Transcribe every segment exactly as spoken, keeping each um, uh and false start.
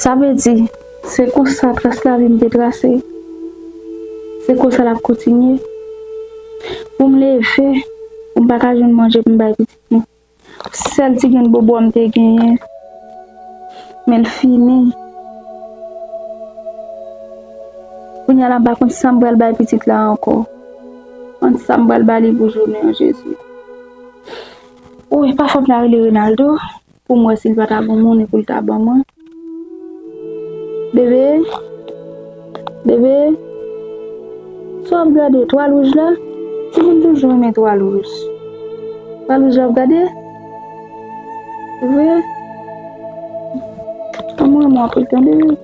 Sa vle di, se konsa tras lavi m te trase. Se konsa l ap kontinye. Pou m leve, pou m pa ka jwenn manje pou m bay pitit mwen. Sèl ti grenn bobo a m te genyen, men l fini. Kounye a la, m pa konn sa m pral bay pitit la ankò. Konn sa m pral ba li pou jounen an, Jezi. Wi, pafwa m ta rele Renaldo pou m wè si l pa ta gon monnen pou l ta ban mwen. Bebe, bebe, sa w ap gade? Twal wouj la? Timoun toujou renmen twal wouj. Twal wouj la w ap gade? Vre? Anmwe, mwen apre tande wi.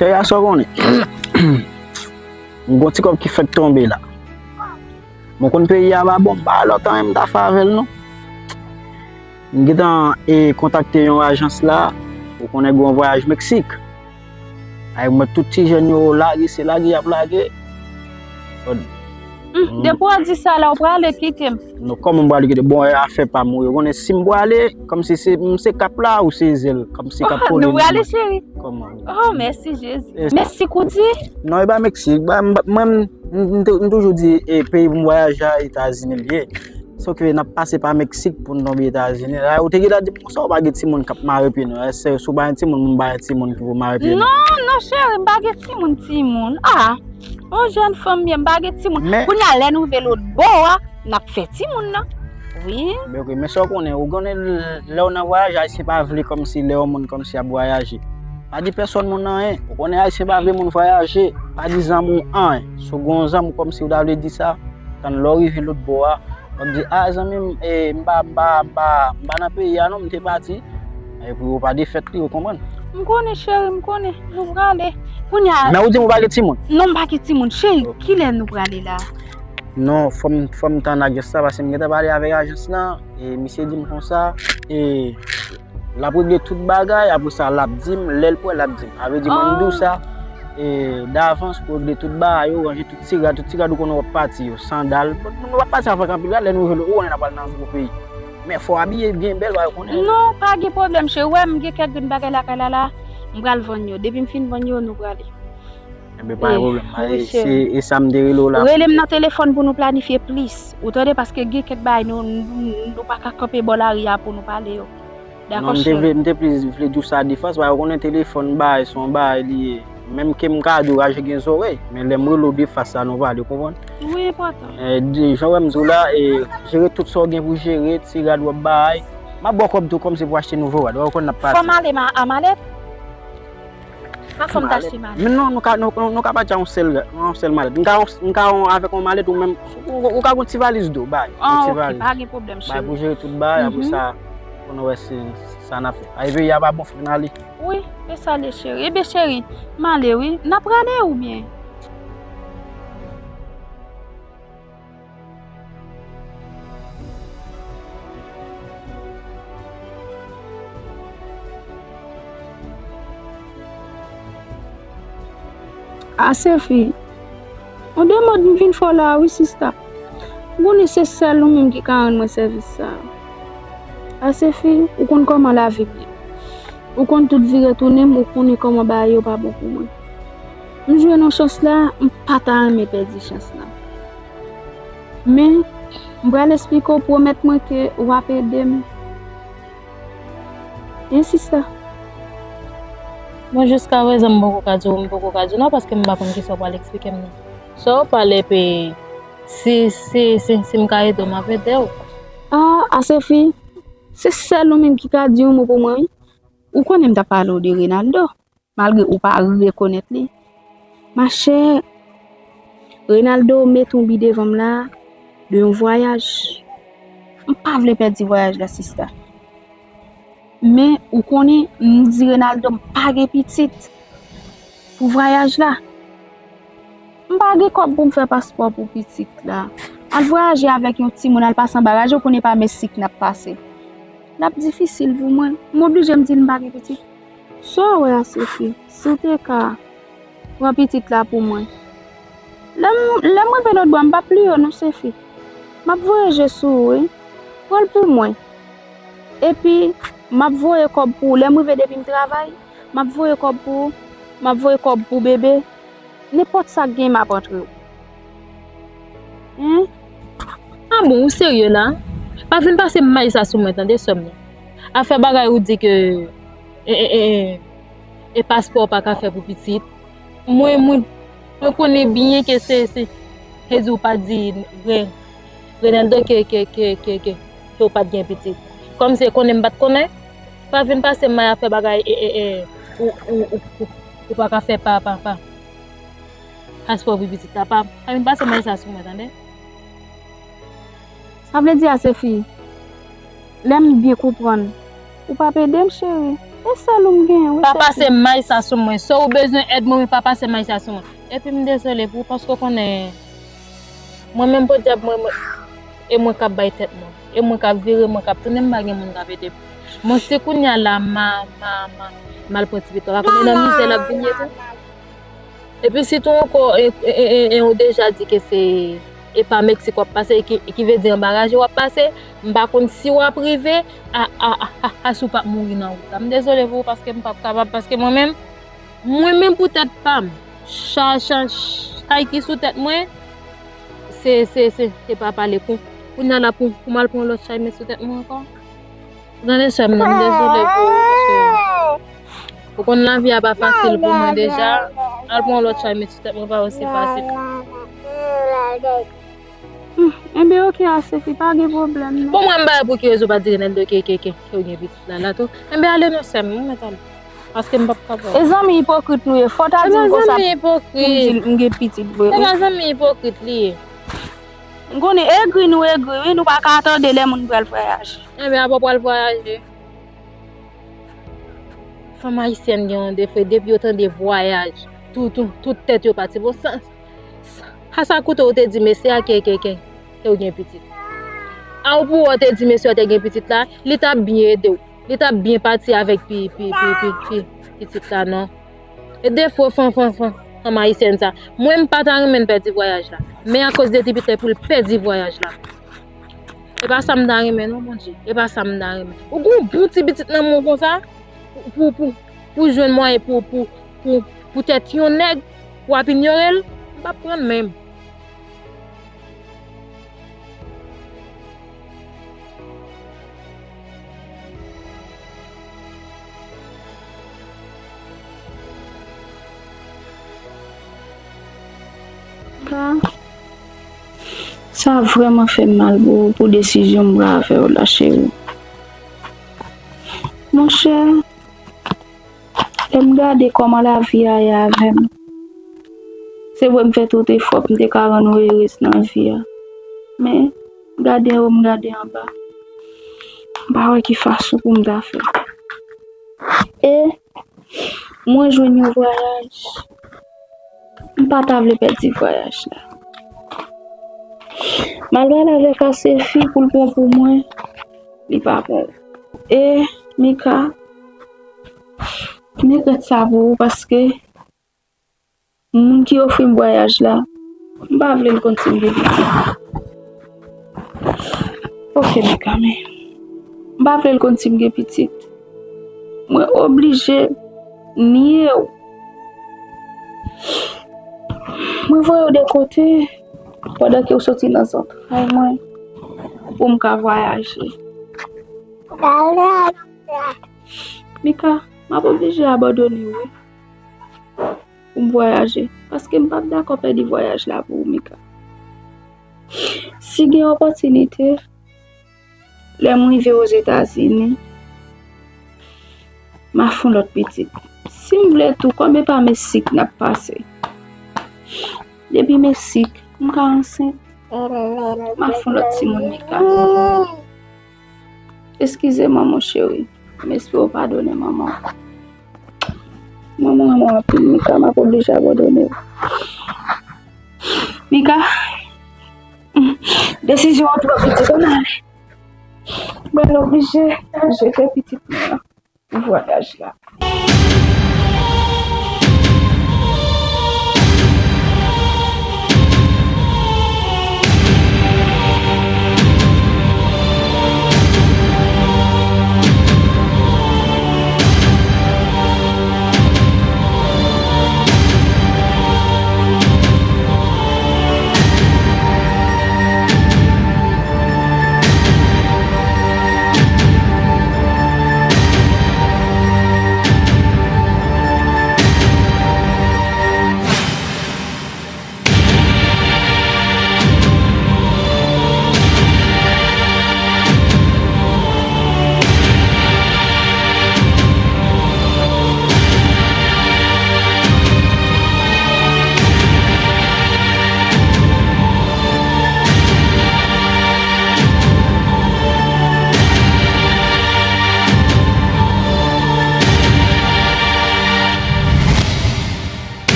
Cheri a, sa w konnen? M gon ti kòb ki fèk tonbe la. Mwen konn peyi a pa bon, m pa wè lòt anyen m ta fè avè l non. M gentan e kontakte yon ajans la, ou konnen gen yon vwayaj Meksik. Ay mwen tout ti jèn yo lage, se lage y ap lage. Hum, depi w di sa la, w prale kite m. Non, kòman m prale kite? Bon, e afè pa m wi. Ou konnen si m prale, kòmsi se, m se kap la, ou se zèl, kòmsi k ap kole. Nou prale, cheri. Kòman? Oh, mèsi, Jezi. Mèsi, Koudi. Non, e pa Meksik. Ba, m, mwen, m, m, m toujou di, e, peyi pou m vwayaje a, Etazini l ye. Sòke n ap pase pa Meksik pou n tonbe Etazini. La, ou te gentan di m konsa, ou pa gen timoun k ap mare pye nou. Èske si w pa gen timoun, m pa gen timoun ki pou mare pye nou? Non, non, cheri, m pa gen timoun, timoun. Ah, yon jèn fanm m ye, m pa gen timoun. Men kounye a, lè n rive lòt bò a, n ap fè timoun nan. Wi. Men, ok, men sa w konnen, ou konnen lè w nan vwayaj, ayisyen pa vle kòmsi lè yon moun kòmsi ap vwayaje. Pa di pèsòn moun anyen. Ou konnen ayisyen pa vle moun vwayaje. Pa di zanmi w anyen. Si w gen yon zanmi w kòmsi w ta vle di sa, tann lè w rive lòt bò a, w ap di, a, zanmi m, e, m pa, m pa, m pa, m pa nan peyi a non, m te pati. Epi ou pa defèt li, ou konprann? M konnen, cheri, m konnen. Nou prale. Kounye a. Men ou di m ou pa gen timoun? Non, m pa gen timoun. Cheri, kilè nou prale la? Non, fò m, fò m tann ajans la, paske m gentan pale avèk ajans lan, e misye di m konsa, e l ap regle tout bagay, apre sa, l ap di m, lè l prè, l ap di m. Sa vle di, mwen, m di w sa, e davans, pou regle tout bagay yo, ranje tout ti rad, tout ti rad ou konnen w ap pati yo, sandal. Bon, nou p ap pati avèk anpil rad, lè nou rive, ou konnen n ap pral nan yon gwo peyi. Men fò w abiye byen bèl, ou konnen. Non, pa gen pwoblèm, cheri. Ou wè, m gen kèk grenn bagay lakay la, la, m pral vann yo. Depi m fin vann yo, nou prale. Enben, pa gen pwoblèm. Wi, cheri. Se, e sa m te rele w la. Rele m nan telefòn pou nou planifye plis. Ou tande, paske gen kèk bagay nou, nou, nou pa ka kanpe bò lari a pou nou pale yo. Dakò, cheri. Non, m te vle, m te plis vle di w sa defans, paske ou konnen telefòn bagay, se yon bagay li ye. Menm ke m ka di w raje gen zòrèy, men lè m rele w defans la, nou pale, ou konprann? Wi, enpòtan. E, di, jan w wè m di w la, e, jere tout sa w gen pou jere, ti rad w ap bay. M ap ba w kòb tou kòmsi pou achte nouvo rad. Ou konn n ap pati. Fò m ale ma-, a malèt? Pa fò m t achte malèt. Men non, nou ka, nou, nou, nou ka pati a yon sèl, yon sèl malèt. M ka, m ka avèk yon malèt ou menm, ou, ou ka gen yon ti valiz tou, bay. Ah, ok, pa gen pwoblèm, cheri. Bay pou jere tout bagay, apre sa, pou nou wè si, sa n ap fè. Ay, peyi a pa bon, fò n ale. Wi, e sa l ye, cheri. Ebyen, cheri, m ale, wi. N ap prale, oubyen? A Sefi, on de mòd m vin fè w la a wi sista. M konnen se sèl ou menm ki ka rann mwen sèvis sa a. A Sefi, ou konn kòman lavi m ye. Ou konn tout vire tounen m, ou konnen kòman bagay yo pa bon pou mwen. M jwenn yon chans la, m pa ta renmen pèdi chans la. Men, m pral esplike w, pwomèt mwen ke w ap ede m. Ensiste. Bon, jiskaprezan, m poko ka di w, m poko ka di w non, paske m pa konn kisa w pral eksplike m nan. Sa w pale, epi si, si, si, si m ka ede w, m ap ede w. Ah, Asefi, se sèl ou menm ki ka di yon mo pou mwen, wi. Ou konnen m t ap pale w de Renaldo. Malgre ou pa rekonèt li. Machè, Renaldo met yon bi devan m la de yon vwayaj. M pa vle pèdi vwayaj la, sista. Men, ou konnen, m di Renaldo m pa gen pitit pou vwayaj la. M pa gen kòb pou m fè paspò pou pitit la. Al vwayaje avèk yon timoun, al pase anba raje, ou konnen pa Meksik n ap pase. L ap difisil pou mwen. M oblije m di l m pa gen pitit. Sa w wè a, Sefi, si w te ka pran pitit la pou mwen. Lè m, lè m rive lòtbò a, m p ap bliye w non, Sefi. M ap voye je sou ou, wi. Pran l pou mwen. Epi, m ap voye kòb pou ou. Lè m rive depi m travay, m ap voye kòb pou ou. M ap voye kòb pou bebe. Nenpòt sa k gen, m ap antre w. Hein? Ah bon, ou serye la? Pa vin pase may sa sou mwen, tande, sè m nan. Afè bagay ou di ke, e, e, e, e paspò pa ka fè pou pitit. Mwen, mwen, mwen konnen byen ke se, se, se di ou pa di Re-, Renaldo ke, ke, ke, ke, ke, ke ou pa t gen pitit. Kòm se konnen m pa t konnen, pa vin pase may afè bagay, e, e, e, ou, ou, ou, ou, ou pa ka fè pa, pa, pa. Paspò pou pitit la, pa, pa vin pase may sa sou mwen, tande? Sa vle di a, Sefi, lè m byen konprann, ou p ap ede m, cheri. E sèl ou m genyen, wi, Sefi. Pa pase may sa sou mwen. Si w bezwen èd mwen, wi, pa pase may sa sou mwen. Epi m dezole pou ou, paske w konnen, mwen menm, podyab mwen, mwen, e mwen k ap bay tèt mwen. E mwen k ap vire, mwen k ap tounen, m pa gen moun k ap ede m. Bon, si kounye a la, ma, ma, ma, m al pran ti pitit la, pa konnen nan mizè l ap vin ye tou. Epi sitou ankò, e, e, e, e, e, ou deja di ke se, e pa Meksik w ap pase, ki, ki vle di anba raje w ap pase, m pa konn si w ap rive, a, a, a, a, a, si w p ap mouri nan wout la. M dezole pou ou, paske m p ap kapab, paske mwen menm, mwen menm pou tèt pa m, cha-, cha-, chay ki sou tèt mwen, se, se, se, se pa pale. Kou-, kounye a la pou, pou m al pran yon lòt chay met sou tèt mwen ankò. Tande sè m nan, m dezole pou ou, paske ou konn lavi a pa fasil pou mwen deja. Al pran yon lòt chay met sou tèt mwen, pa osi fasil. Hmm, enben, oke, a Sefi, pa gen pwoblèm, non. Bon, mwen, m pa wè pou ki rezon w pa di Renaldo ke, ke, ke, ke w gen pitit la, la tou. Enben, ale non, sè m, mwen mèt ale. Paske m p ap kapab. E zanmi ipokrit nou ye, fò w ta di m konsa pou m di l m gen pitit vre, wi. Se pa zanmi ipokrit li ye. M konnen egri nou egri, wi, nou pa ka tande lè moun pral vwayaje. Enben, apa w pral vwayaje? Fanm ayisyèn gen yon defo, depi yo tande vwayaj, tout, tout, tout tèt yo pati. Bon, sa, sa, sa koute w te di mesye a ke, ke, ke, ke w gen pitit. A w pou w te di mesye a te gen pitit la, li t ap byen ede w. Li t ap byen pati avèk pi, pi, pi, pi, pi, pitit la, non. E defo fan, fan, fan, fanm ayisyèn sa. Mwen, m pa ta renmen l pèdi vwayaj la. Men akoz de ti pitit pou l pèdi vwayaj la. E pa sa m ta renmen non, Bondye. E pa sa m ta renmen. Ou gon bon ti pitit nan men w konsa, pou, pou, pou, pou jwenn mwayen pou, pou, pou, pou tèt yon nèg, pou w ap inyore l, m p ap pran l menm. Sa vrèman fè m mal pou, pou desizyon m pran avè w la, cheri. Monchè, lè m gade kòman lavi a ye avè m, se vre m fè tout efò pou m te ka rann ou erez nan vi a. Men, gade anwo, m gade anba. M pa wè ki fason pou m ta fè. E mwen jwenn yon vwayaj. M pa ta vle pèdi vwayaj la. M al pale avèk Asefi pou l pran pou mwen. Li pa pran. E Mika, m regrèt sa pou ou paske moun ki ofri m vwayaj la, m pa vle l konn si m gen pitit. Oke, Mika, men m pa vle l konn si m gen pitit. Mwen oblije nye w. Mwen voye w de kote pandan ke w soti nan zantray mwen pou m ka vwayaje. Mika, m ap oblije abandone w, wi, pou m vwayaje, paske m p ap dakò pèdi vwayaj la pou ou, Mika. Si gen opòtinite, lè m rive Ozetazini, m a fè yon lòt pitit. Si m vle tou, kòm e pa Meksik n ap pase. Depi Meksik, m ka ansent. M a fè yon lòt timoun, Mika. Eskize m, manman cheri. M espere w padone manman. Manman, manman anpil, Mika, m ap oblije abandone w. Mika, desizyon an pran pitit, ann ale. Mwen oblije jete pitit mwen an pou vwayaj la.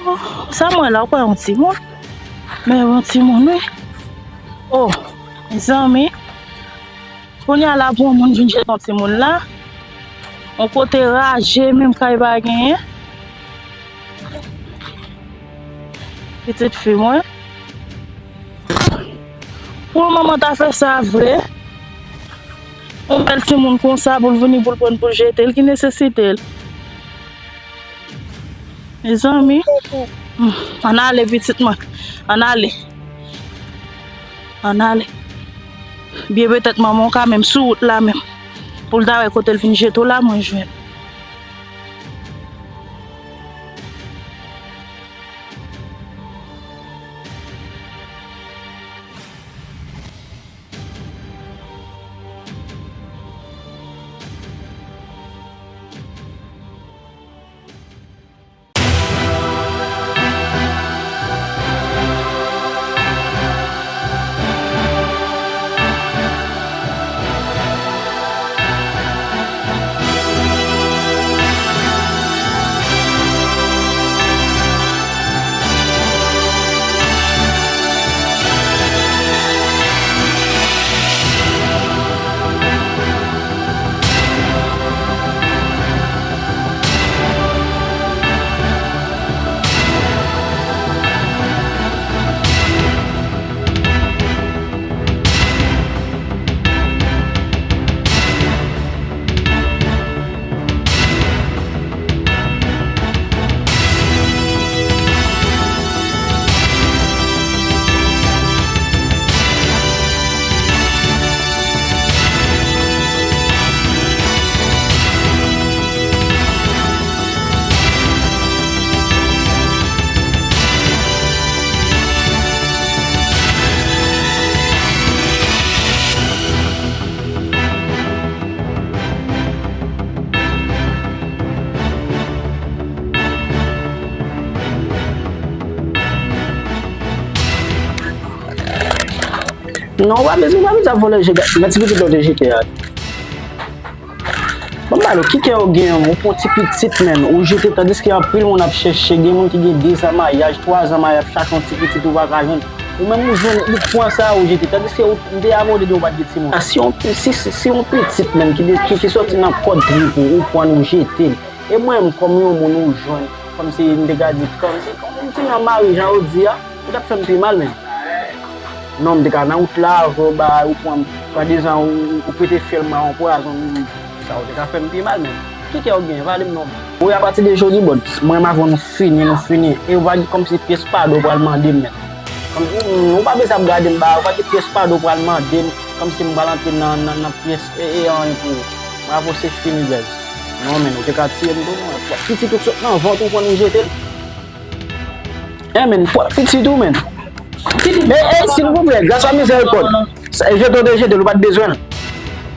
Oh, sa m wè la, ou kwè yon timoun? Men yon timoun, wi. Oh, mezanmi. Kounye a la pou yon moun vin jete yon timoun la. Yon kote raje, menm kay pa genyen. Pitit fi mwen. Pou yon manman ta fè sa vre, yon bèl timoun konsa pou l vini pou l pran pou l jete l, ki nesesite l? Mezanmi. Ann ale, pitit mwen. Ann ale. Ann ale. Byen petèt manman w ka menm sou wout la menm. Pou l ta wè kote l vin jete w la, mwen jwenn. Non, ou pa bezwen, ou pa bezwen ap vòlè je, men ti pitit la ou te jete a. Ban m pale w, ki kè ou gen, ou pran ti pitit, menn, ou jete, tandiske anpil moun ap chèche, gen moun ki gen de zan maryaj, twa zan maryaj, ap chache yon ti pitit ou pa ka jwenn. Ou menm ou jwenn, ou pran sa ou jete, tandiske ou, m te abòde di ou pa t gen timoun. Si yon, si, si, si yon pitit, menn, ki, ki, ki sòti nan kòd trip ou, ou pran l ou jete l. E mwen menm, kòm yon moun ou jwenn, kòmsi m te ka di, kòmsi, kòm m te nan mari, jan ou di a, ou t ap fè m pi mal, menn. Non, m te ka nan wout la, avè w, ba, ou pran m, swadizan, ou, ou prete fyèl mwen yon pwazon, sa ou te ka fè m pi mal, menn. Ki kè ou gen, pale m non. Wi, apati de jodi, bon, mwen m avè w nou fini, nou fini. E ou pa gen kòmsi pyès padon ou pral mande m, menn. Kòmsi, ou pa bezwen ap gade m, ba, ou pa gen pyès padon ou pral mande m, kòmsi m pral antre nan, nan, nan pyès, e, e, anyen pou ou. Mwen avè w se fini, guys. Non, menn, ou te ka tiye m tou, non. Pitit ou k sot nan vant ou pran ou jete l. Eh, menn, pwòp pitit ou, menn. Eh, eh, silvouplè, gras a mizèrikòd. Sa, jete w te jete l, ou pa t bezwen l.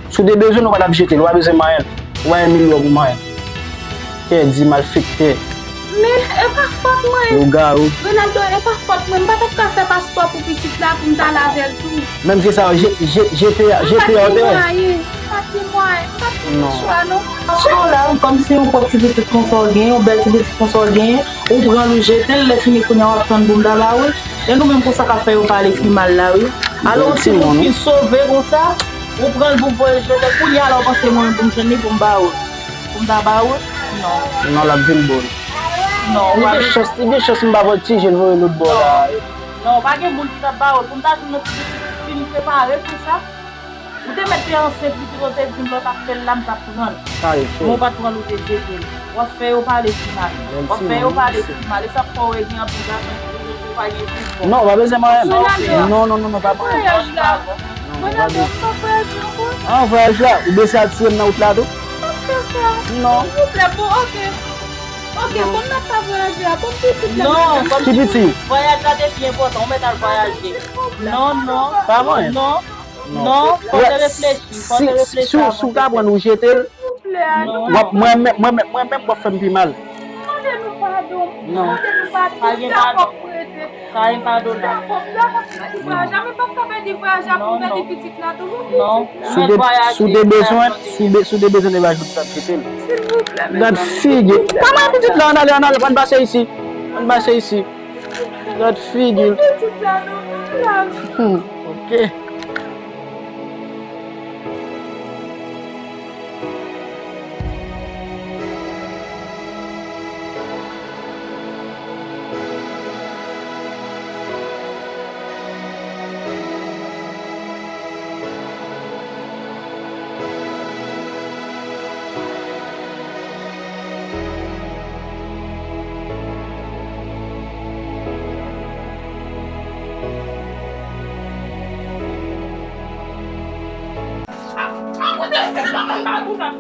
Si w te bezwen l, ou pa t ap jete l, ou pa bezwen manyen l. Ou pa gen milyon pou manyen l. Pèdi, malfektè. Men, e pa fòt mwen. Lougawou. Ronaldo, e pa fòt mwen. M pa t ap ka fè paspò pou pitit la pou m t al avè l tou. Menm ke sa, je-, je-, jete a, jete a, w te wè. M pa t gen mwayen, m pa t gen mwayen, m pa t gen chwa, non. Paske w la, wi, kòmsi yon pwòp ti pitit konsa w genyen, yon bèl ti pitit konsa w genyen, ou pran l, ou jete l, lè fini kounye a, w ap tann pou m ta ba w l. E nou menm konsa k ap fè yo pale pi mal la, wi. Alò, ou ti moun ki sove konsa, ou pran l pou voye jete, kounye a la, w panse mwen menm pou m jwenn li, pou m ba w l. Pou m ta ba w l? Non. Non, l ap vin bon. Non, ou pa gen chans, li gen chans m pa vòltije l voye lòt bò la. Non, pa gen moun ki t ap ba w l. Pou m ta jwenn yon ti pitit fin prepare konsa. Ou te mèt te ansent, li te, ou te di m lè w t ap fè l la, m t ap pran l. Men w pa t pran l, ou te jete l. W ap fè yo pale pi mal. W ap fè yo pale pi mal. E sa k fè w wè gen anpil gason ki di yo pa gen fizyon. Non, w pa bezwen manyen m. Non, non, non, non, pa manyen m. Vwayaj la. Non, w pa bezwen. An, vwayaj la, ou bezwen al tiye m nan wout la tou? Non. Silvouplè, bon, ok. Ok, bon, n ap pa vwayaje a, bon, pitit la. Non, ki pitit? Vwayaj la te pi enpòtan, ou mèt al vwayaje. Non, non. Pa manyen m. Non. Non, fò te reflechi, fò te reflechi avan. Si w ka pran l, ou jete l. W ap, mwen menm, mwen menm, mwen menm, w ap fè m pi mal. Mande nou padon. Non. Mande nou padon. Pa gen padon. Sa e padon la. Dakò, dakò, m pèdi vwayaj la, men m p ap ka pèdi vwayaj la pou m pèdi pitit la tou. Non, non. Si w te, si w te bezwen, si w be-, si w te bezwen de vwayaj, w t ap jete l. Silvouplè, gad figi. Pa manyen pitit la, ann ale, ann ale, ann pase isi. Ann pase isi. Gad figi l. Pitit la, non, pa la. Hmm, ok.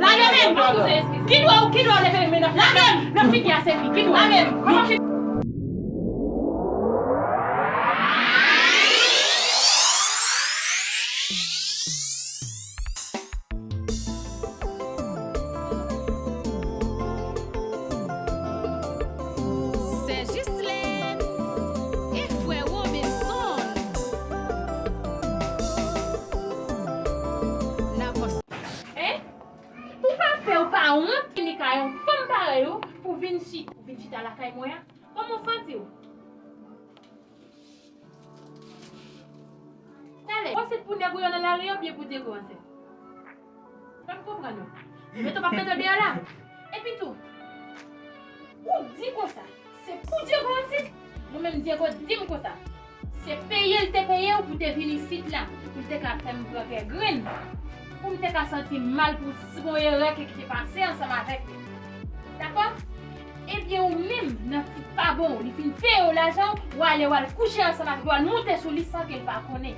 Lage men m! Ki dwa w, ki dwa w leve men nan, lage m! Nan figi a se fi, ki dwa w? Lage m! Kòman fi- Sè Jislèn e frè Robinson. N avanse. Hein? Ou pa pè, ou pa wont vini kay yon fanm parèy ou pou vin chi-, pou vin chita lakay mwen an? Kòman w santi w? Talè, ou ansent pou nèg ou yo nan lari a oubyen pou Dyego ansent? Fè m konprann ou. Ou mete w p ap mete w deyò la. Epi tou, ou di konsa, se pou Dyego ansent? Mwen menm Dyego di m konsa, se peye l te peye w pou te vin isit la, pou l te ka fè m pran kè grenn, pou m te ka santi m mal pou s-, pou yon erè ke ki te pase ansanm avèk li. Dakò? Ebyen ou menm, nan ti pa bon w, li fin peye w lajan w, w ale w al kouche ansanm avèk li, w al moute sou li san ke l pa konnen.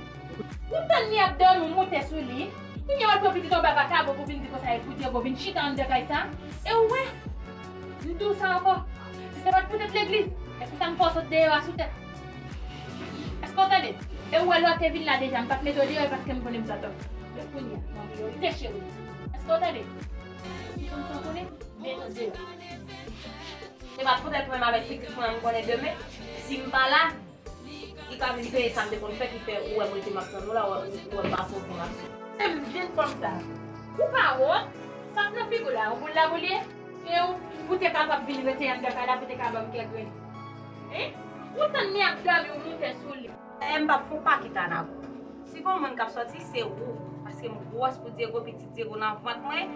Ou tann li ap dòmi, w moute sou li, kounye a w al pran pitit an w bay vakabon pou vin di konsa e pou Dyego vin chita anndan kay sa. E ou wè, m di w sa ankò, si se pa t poutèt legliz, èske w ta m fè w sot deyò a sou tèt? Èske w tande? E ou wè lè w te vin la deja, m pa t mete w deyò paske m konnen m t ap dòmi. Men kounye a, m anvi yo te cheri. Èske w tande? M konn sa w konnen, mete w deyò. Se pa t poutèt mwen avèk pitit mwen an, m konnen demen, si m pa la, li Sa vin peye sa m te konn fè ki fè ou wè m rete m ap tann ou la, ou wè m pa pran pou m ap tann. Se m jèn fanm sa. Ou pa wont? Sa k nan figi w la, yon boul laboul ye? E ou, pou te kapab vin rete anndan kay la, pou te ka ban m kèk grenn. Hein? Ou tann li ap dòmi, ou moute sou li. E m p ap fè w pa kite Anago. Si gon moun k ap sòti, se ou. Paske m gwòs pou Diego, pitit Diego nan vant mwen.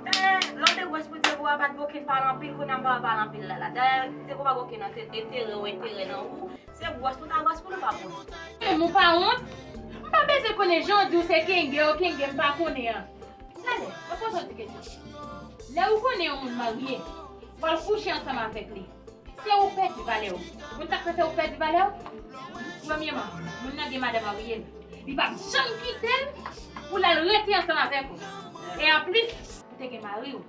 Dayè, lè w te gwòs pou Diego a, pa t gen okenn pale anpil, kounye a m pa wè pale anpil la la. Dayè, Diego pa gen okenn ante-, enterè ou enterè nan ou. Se gwòs pou ta gwòs pou nou pa gwòs. Menm ou pa wont? M pa bezwen konnen jan w di w se kenge, yo kenge, m pa konnen an. Talè, mwen poze w ti kesyon. Lè ou konnen yon moun marye, w al kouche ansanm avèk li. Se ou pèdi valè w. Ou konn sa k fè se ou pèdi valè w? Premyèman, moun nan gen madan marye l. Li p ap janm kite l pou l al rete ansanm avèk ou. E anplis, ou te gen mari w.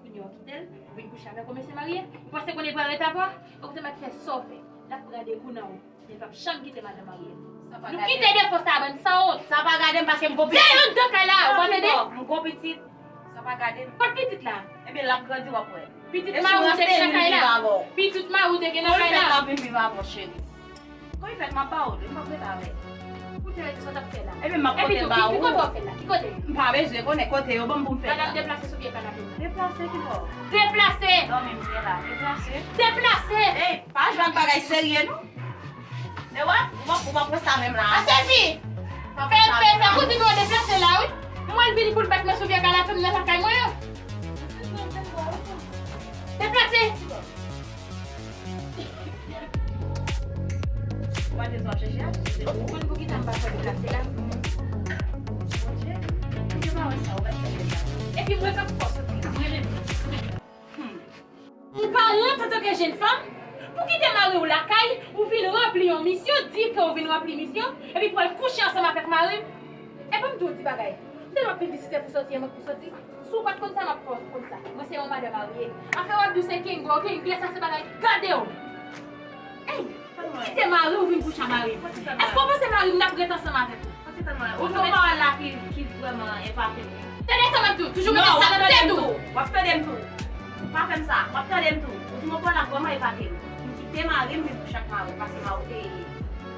Kounye a w kite l, ou vin kouche avèk yon mesye marye. Ou panse kounye a l pral rete avè w? Ou te mèt fè sa w fè. L ap gade kou nan ou. Men l p ap janm kite madan marye l. Nou kite defo sa a, bann sanwont. Sa pa gade m paske m gon pitit. Dèyè anndan kay la, ou pa tande? M gon pitit. Sa pa gade m. Kot pitit la? Ebyen, l ap grandi, w ap wè. Pitit mari w te gen nan kay la? Pitit mari w te gen nan kay la? Kòman l fèt l ap vin viv avè w, cheri? Kòman l fèt m ap ba w li, m p ap rete avè l. Ou te rete sa w t ap fè la? Ebyen, m ap pote l ba ou. Ki kote w ap fè la? Ki kote? M pa bezwen konnen kote yo ban m pou m fè l la. Madanm, deplase sou pye kanape w. Deplase ki bò? Deplase! Dòmi m ye la. Deplase. Deplase! Ey, pa jwe ak bagay serye, non. Men wè, ou pa, ou pa pran sa menm la. Ase fi! Fè, fè, fè kouzin ou an deplase la, wi. M wè l vini pou l bat mwen sou pye kanape m nan lakay mwen an. Deplase! Ou pa te sot chèche a? Ou konn poukisa m pa fè deplase la? Bondye, ou te pa wè sa, ou pa t fè deplase. Epi mwen k ap fè w soti la, mwen menm. Hmm. Ou pa wont antanke jèn fanm? Pou kite mari w lakay, ou vin ranpli yon misyon, di ke ou vin ranpli misyon, epi pou al kouche ansanm avèk mari m? E ban m di w yon ti bagay. Lè m ap vin di si se pou soti, e mwen k pou soti. Si w pa t konn sa, m ap fè w konn sa. Mwen se yon madan marye. Afè w ap di w se kenge, kenge, sa se bagay gade w. Ey, kite mari w vin kouche ak mari m. Èske w panse mari m n ap ret ansanm avèk ou? Ou gen yon pawòl la ki, ki vrèman epate m. Tande sa m ap di w, toujou mete sa nan tèt ou. W ap tande m tou. Pa fè m sa, w ap tande m tou. Ou di m yon pawòl la vrèman epate m. M kite mari m vin kouche ak mari m, paske mari w te ye.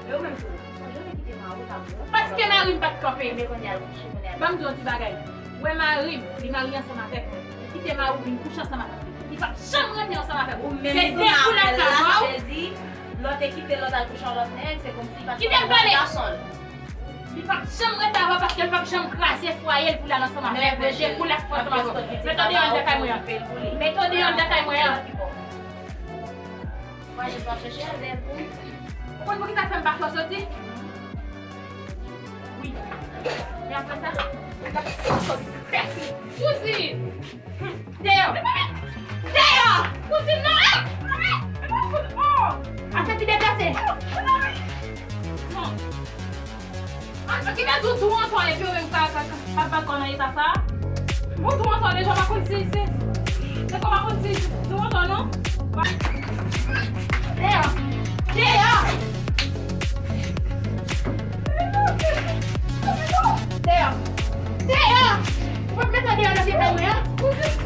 E ou menm tou, sonje w te kite mari w, ta bon. Paske mari m pa t kanpe. Men kounye a l kouche, kounye a l. Ban m di w yon ti bagay. Ou wè mari m, li marye ansanm avèk mwen. Li kite mari w vin kouche ansanm avèk li. Li p ap janm rete ansanm avèk ou. Se de kou l ap travay. Sa vle di, lè w te kite l, lè w t al kouche yon lòt nèg, se kòmsi li pa t konn gason l. Li p ap janm rete avè w paske l p ap janm kraze fwaye l pou l al ansanm avèk mwen. De kou l ap fè ansanm avè w. Mete w deyò anndan kay mwen an. Mete w deyò anndan kay mwen an. Ou konn poukisa fè m pa fè w soti? Wi. E apre sa? Kouzin! Deyò! Deyò! Kouzin, non! Ase fi deplase! An, ki mèt ou tou antò epi ou menm ka, ka, ka, ka bat kò nan eta sa a? Ou tou antò deja, w pa konn si, si. Se kò w pa konn si, tou antò non. Deyò! Deyò! Deyò! Deyò! Ou p ap mete deyò nan vye kay mwen an?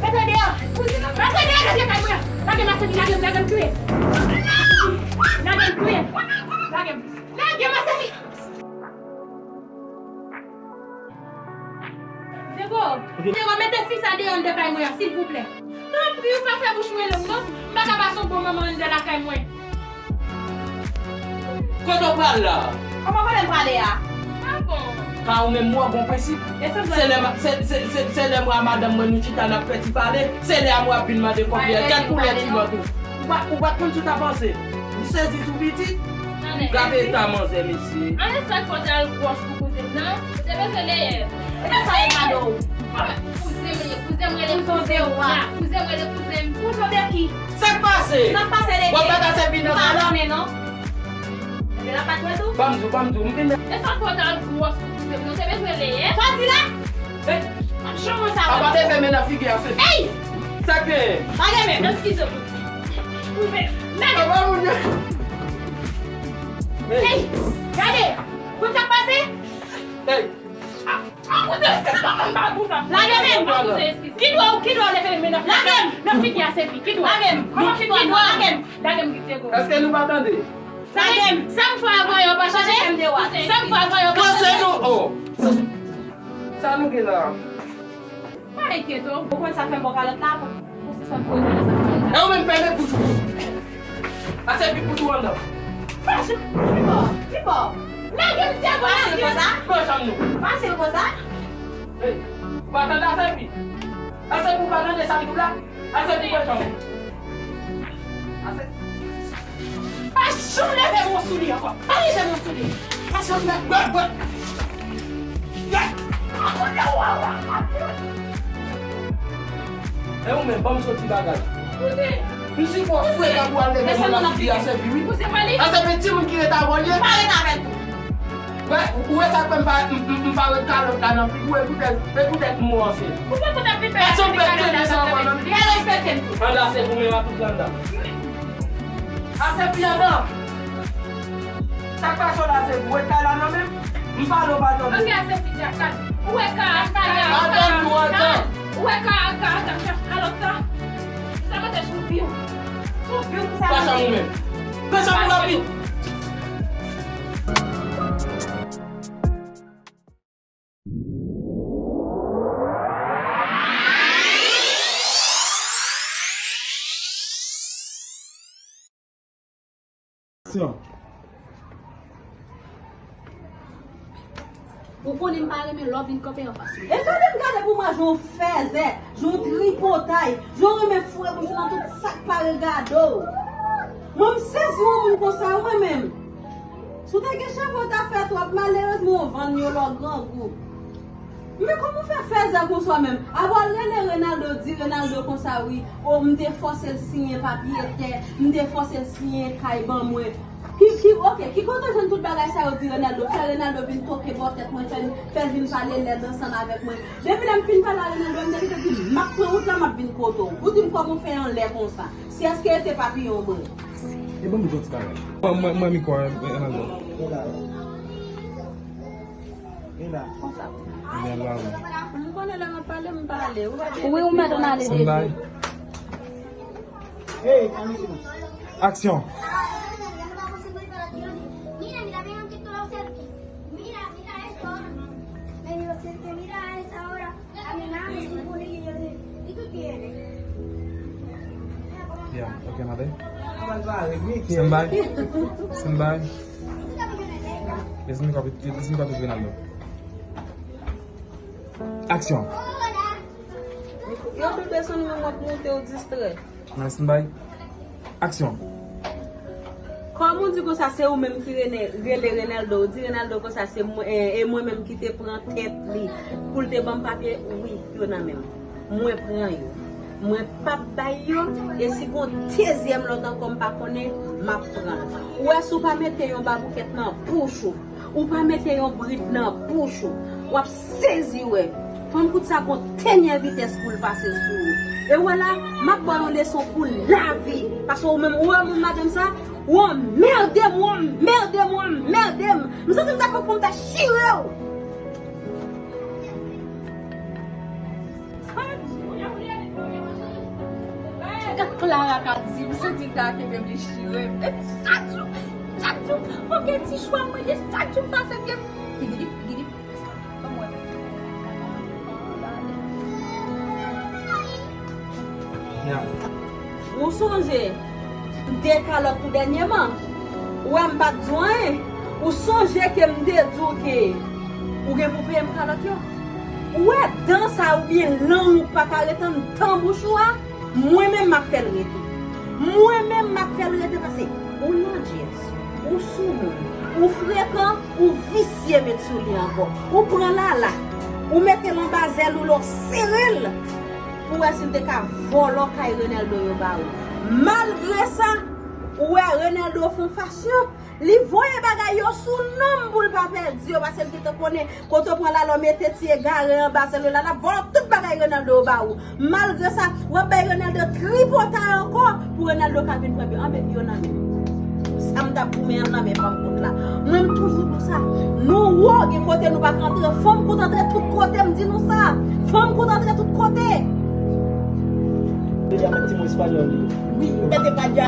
Mete deyò! Mete deyò nan vye kay mwen an! Lage m, Masefi, lage m, lage m touye! Lage m touye! Lage m! Lage m, Masefi! Diego, Diego, mete fi sa deyò anndan kay mwen an, silvouplè. Tanpri, ou pa fè bouch mwen long, non. M pa ka pase yon bon moman anndan lakay mwen. Kote w pral la? Kòman kote m prale a? Ah bon? Ka ou menm mwen gon prensip. Se lè, se, se, se, se lè mwen a madanm mwen nou chita n ap fè ti pale, se lè a mwen ap vin mande kòb li a. Gad koulè ti bòt ou. Ou pa, ou pa t konn si w ta panse. Ou sezi sou pitit? Gade eta manzè, mesye. Ann sa k fè w t al gwòs pou kouzen m nan? Ou te bezwen leyè. E sa e kado w? Kouzen m rele, kouzen m rele, kouzen m la. Kouzen m rele, kouzen m. Kouzen de ki? Sa k pase? Sa k pase de ki? W ap bata sèvi nan sa la? Padone non. Ebyen, l ap bat mwen tou. Ban m di w, ban m di w, m vin. E sa k fè w t al gwòs pou kouzen m nan? Ou te bezwen leyè. Sa w di la? Ap janm wè sa. Apa te fè men nan figi a, se. Ey! Sa k genyen? Pa gen men, eskize m. Kouzen m. Lage m. Ey! Gade! Konn sa k pase? Ey! Ah, ah, koute, eskize m, pa, pa, pa, pa. Lage men. Ki dwa, ki dwa w leve men nan, lage m, nan figi a, se fi. Ki dwa? Lage m. Kòman ki dwa? Lage m. Lage m, Diego. Èske nou pa tande? Sa m, sa m fè avan yè pa chanje? Sa m fè avan yè pa chanje? Panse nou, oh. Sa, sa nou gen la? Pa enkyete w. Ou konn sa k fè m ba w kalòt la? Pou, pou sispann fwote nan zafè. E ou menm fèmen bouch ou. Ase pi pou tou anndan. Fache, pi bò, pi bò. Lage m te konn ap di w. Pase l konsa? Pran janm nou. Pase l konsa? Hey, ou pa tande ase pi? Ase pou ou pa tande sa m di w la? Ase pou pran janm nou. Ase. Pa janm leve men w sou li ankò. Pa leve men w sou li. Pa janm leve. Bwè, bwè. Bwè. E ou menm, ban m soti bagay. M si fò frekan pou al leve men w nan figi a Sevi, wi. A Sevi, timoun ki ret avè w ye. Pa ret avè l tou. Wè, ou wè sa k fè m pa, m, m, m pa wè kalòt la nan figi w, e poutèt, e poutèt mo an se. Ou pa konn ap vin fè kalòt la nan figi. Fè respè m tou. Anndan se pou menm a tout anndan. Ase fi anndan. Sa k pase w la se pou wè kay la nan men m. M pale w pa tande. Ok, ase fi dja, kat. Ou wè ka, ka, ka, ka, ka. Ou wè ka, ka, ka, ka, kalòt sa. Sa mete sou vi w. Sou vi w pou sa mete. Pa sa ou menm. Fè sa pou rapid. Aksyon. Ou konnen m pa renmen lè w vin kanpe anfas mwen. E gade m gade pou mwen jan w fèzè, jan w tripotay, jan w renmen foure bouch ou nan tout sa k pa regade w. Mwen m sezi yon moun konsa wi mwen menm. Si w te gen cheve w ta fè twòp, malerezman w vann yo lè w grangou. Men kòman w fè fèzè konsa w menm? Apre w al rele Renaldo, di Renaldo konsa wi, o m te fòse l siyen papye tè, m te fòse l siyen kay ban mwen. Ki, ki, ok, ki kote w jwenn tout bagay sa yo di Renaldo? Fè Renaldo vin toke bò tèt mwen, fè l, fè l vin pale lèd ansanm avèk mwen. Depi lè m fin pale a Renaldo, m te kite di m ap pran wout la, m ap vin kote w. Ou di m kòman w fè anlè konsa? Si èske e te papiyon w bwè? E ban m di w ti bagay. Mwen, mwen, mwen, mikwo a, Renaldo. Vin la. Vin la, wi. M konnen lè m ap pale, m pale. Ou pa gen... Wi, ou mèt ann ale deja. Aksyon. Mira, mira, ven aquí, tú lo acerques. Mira, mira esto ahora. Me dijo, acerque, mira a esa hora. A mi mami, su polillo, yo dije, ¿y tú tienes? Yeah, okay, my babe. Stand by. Stand by. Listen me, copy, listen me, copy, Fernando. Aksyon. Yo tou desann, men mwen ap monte, w distrè. Nice and bye. Aksyon. Kòman w di konsa se ou menm ki rene-, rele Renaldo? Ou di Renaldo konsa se mwen, e, e mwen menm ki te pran tèt li pou l te ban m papye? Wi, yo nan men m. Mwen pran yo. Mwen p ap bay yo, e si gon dezyèm lòt ankò m pa konnen, m ap pran l. Ou wè, si w pa mete yon baboukèt nan bouch ou, ou pa mete yon brid nan bouch ou, w ap sezi wè. Fanm kout sa gon dènyè vitès pou l pase sou ou. E w wè la, m ap ba w yon leson pou lavi. Paske ou menm, ou wè moun madanm sa, ou anmède m, ou anmède m, ou anmède m. M santi m ta fè pou m ta chire w. Gad Clara ka di, m santi l ta kenbe m, li chire m. Epi chak jou, chak jou, fò gen ti chwa mwen ye, chak jou m pase m gen. Pigidip, pigidip. Ou sonje, m te kalòt tou dènyèman. Ou wè m pa t di w anyen. Ou sonje ke m te di w ke ou gen pou peye m kalòt yo. Ou wè dan sa oubyen lang ou pa ka ret anndan bouch ou a? Mwen menm m ap fè l rete. Mwen menm m ap fè l rete paske ou landjèz, ou soumoun, ou frekan, ou visye met sou li ankò. Ou pran Lala, ou mete l anba zèl ou la, w sere l pou wè si l te ka vòlò kay Renaldo yo ba ou. Malgre sa, ou wè Renaldo fè yon fasyon, li voye bagay yo sou non m pou l pa pèdi yo, paske l gentan konnen kote w pran Lala, w mete ti egare anba zèl ou la, l ap vòlò tout bagay Renaldo yo ba ou. Malgre sa, w ap bay Renaldo tripotay ankò pou Renaldo ka vin pran pi. Anben, yo nan men m. Sa m t ap goumen an nan men fanm kout la. Mwen, m toujou di w sa. Nou wo, gen kote nou pa ka antre. Fanm kout antre tout kote, m di nou sa. Fanm kout antre tout kote. Deja met ti mo espanyòl li. Wi, mete pa dja.